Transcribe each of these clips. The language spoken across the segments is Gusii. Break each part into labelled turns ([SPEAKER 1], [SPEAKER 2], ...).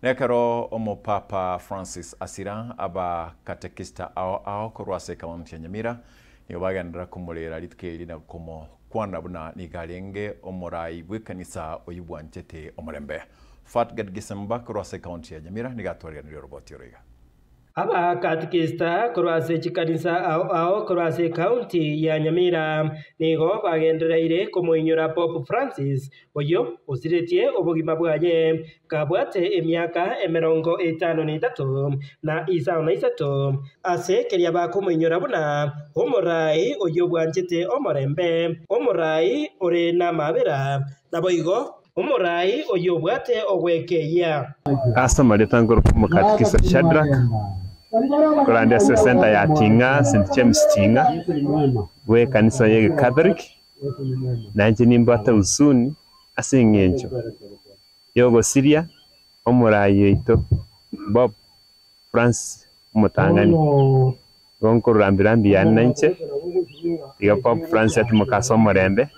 [SPEAKER 1] Nekero Omopapa Francis asira, abakatekista ao ao korwa ase ekaunti ya Nyamira nigo bagenderera komorera rituko eri na komokwana buna nigo arenge omorai bw'ekanisa oyio bwanchete omorembe. Fatgard Gisemba korwa ase ekaunti ya Nyamira nigo atwariganirie oroboti oro iga.
[SPEAKER 2] Abakatikista korwa ase chikanisa ao ao korwa ase ekaunti ya Nyamira nigo bagendereire komoinyora Pope Francis oyio osiretie obogima bwaye kabwate emiaka emerongo etano na etato na isano na isato, ase keria bakomoinyora buna omorai oyio bwanchete omorembe, omorai ore namabera, naboigo omorai oyio obwate ogwekeyia.
[SPEAKER 3] Ase amarieta nkorokwa Omokatikisa Shadrack, korande ase esenta ya Ting'a, St James Ting'a, bw'ekanisa y'Egecatholic, nainche nimbwate huzuni ase eng'encho y'ogosiria omorai oito Bob Francis omotang'ani. Igo nkorora mbirambi yane nainche, tiga Pope Francis atimoke ase omorembe,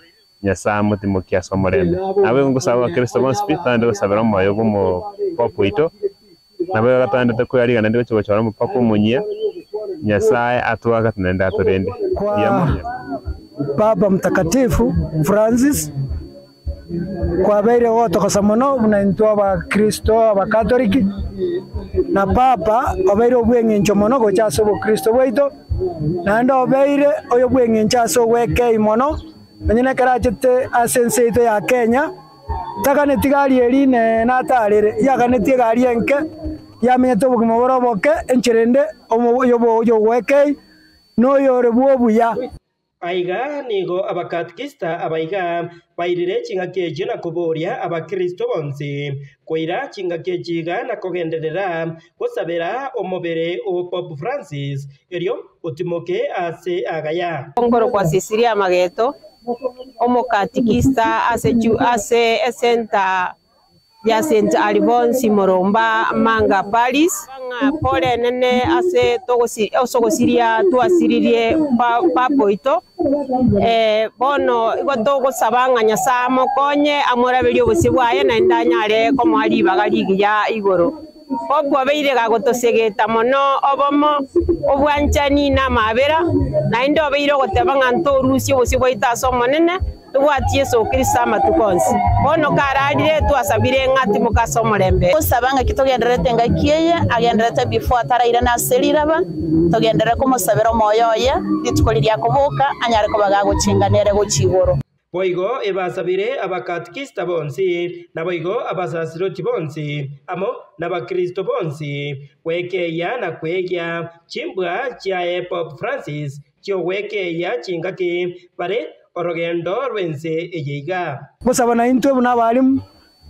[SPEAKER 3] Nyasae amotimokie ase omorembe. Naboigo ngosaba abakristo bonsi pi, togende gosabera omoyo bw'omo Pope oito, naboigo gatoendete koyariga naende gochia gochora omopapa omonyia, Nyasae atoagate naende atorende. Mbuya
[SPEAKER 4] Kwa
[SPEAKER 3] mono.
[SPEAKER 4] Papa Mtakatifu Francis kwabeire gotokosa mono buna intwe abakristo abakatoliki, na Papa obeire obweng'encho mono gocha ase obokristo bwaito, naende obeire oyo bweng'encho ase ogwekei mono, onye nekero achete ase ense yaito ya Kenya, taganeti gari eria inene atarere, yaganetie egari enke, yamenyete obogima bore oboke, enchera ende omo oyo ogwekei, noyore bw'obuya.
[SPEAKER 2] Aiga nigo abakatikista abaiga bairire chingaki echio na koboria abakristo bonsi koira chingaki echi iga na kogenderera gosabera omobere o Pope Francis erio otimoke ase agaya.
[SPEAKER 5] Nkorokwa Cecilia Mageto, omokatikista ase ase esenta ya St. Alphonse Moromba Manga Parish. Ng'a pole enene ase togosi ase ogosiria twasiririe papa oito, bono igo togosaba ng'a Nyasae amokonye amoraberie obosio bwaye naende anyare komoa ribaga rigiya igoro. Okwabeire gagotosegeta mono obomo, obwanchani, na amabera, naende obeire ogoteba ng'a ntorusie obosio bwaito ase Omonene, tobwati Yeso Kristo amatuko onsi. Bono kararire, twasabire ng'a timoke ase omorembe.
[SPEAKER 6] Gosaba ng'aki togendererete engaki eye, agendererete before atarairana ase riraba, togenderere komosabera omoyo oye, rituko riria akoboka, anyare koba gagochenga nere gochia igoro.
[SPEAKER 2] Boigo ebasabire abakatikista bonsi, naboigo abasasiroti bonsi, amo nabakristo bonsi, gwekeyia na kwegia chimbwa chiaye Pope Francis chi'ogwekeyia chingaki bare orogendo rw'ense eye iga.
[SPEAKER 4] Gosaba naintwe buna abalimu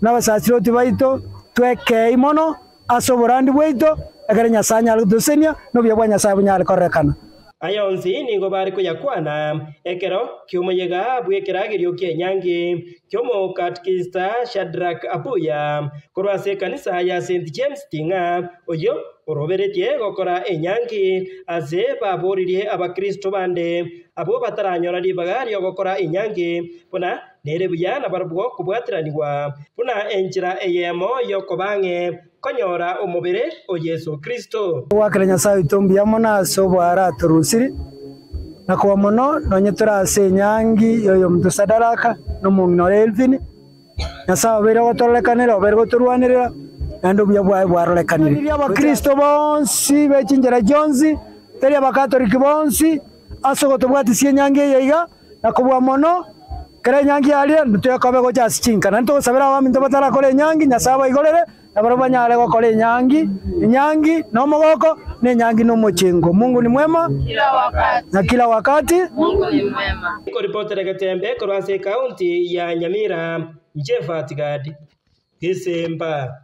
[SPEAKER 4] na abasasiroti baito twekei mono ase oborandi bwaito, ekero Nyasae anyare gotosesenia, na obuya bwa Nyasae bonyare kororekana.
[SPEAKER 2] Aya onsi nigo bare koyakwana ekero ki'omoyega bw'ekeragerio ki'enyangi ki'omokatekista Shadrack Abuya korwa ase ekanisa ya St James Ting'a, oyio oroberetie gokora enyangi ase baboririe abakristo bande abwo bataranyora ribaga ri'ogokora enyangi buna nere buya nabarabwo kobwatiranigwa buna enchera eyemo y'okoba ang'e konyora omobere o Yeso Kristo.
[SPEAKER 4] Goakera Nyasae oito mbuya mono ase oboare atorusiri, na koba mono nonye tore ase enyangi y'oyominto Sadaraka na omong'ina ore Elvini. Nyasae obeire gotororekanera, obeire gotorwanerera, naende obuya bwaye bwarorekanire. Riria Abakristo bonsi be chinchera chionsi, tari Abakatoliki bonsi, ase ogotobwatisia enyangi eye iga, Na kobua mono, kera enyangi yaria, ntitokobe gocha ase chinka. Naende togosabera abaminto batarakora enyangi, Nyasae abaigorere, na barabwo banyare gokora enyangi, enyangi nomogoko, na enyangi nomochengo. Mungu ni mwema na kila wakati.
[SPEAKER 2] Nkoripotera Getembe korwa ase ekaunti ya Nyamira, Jephat Gad, Gesemba.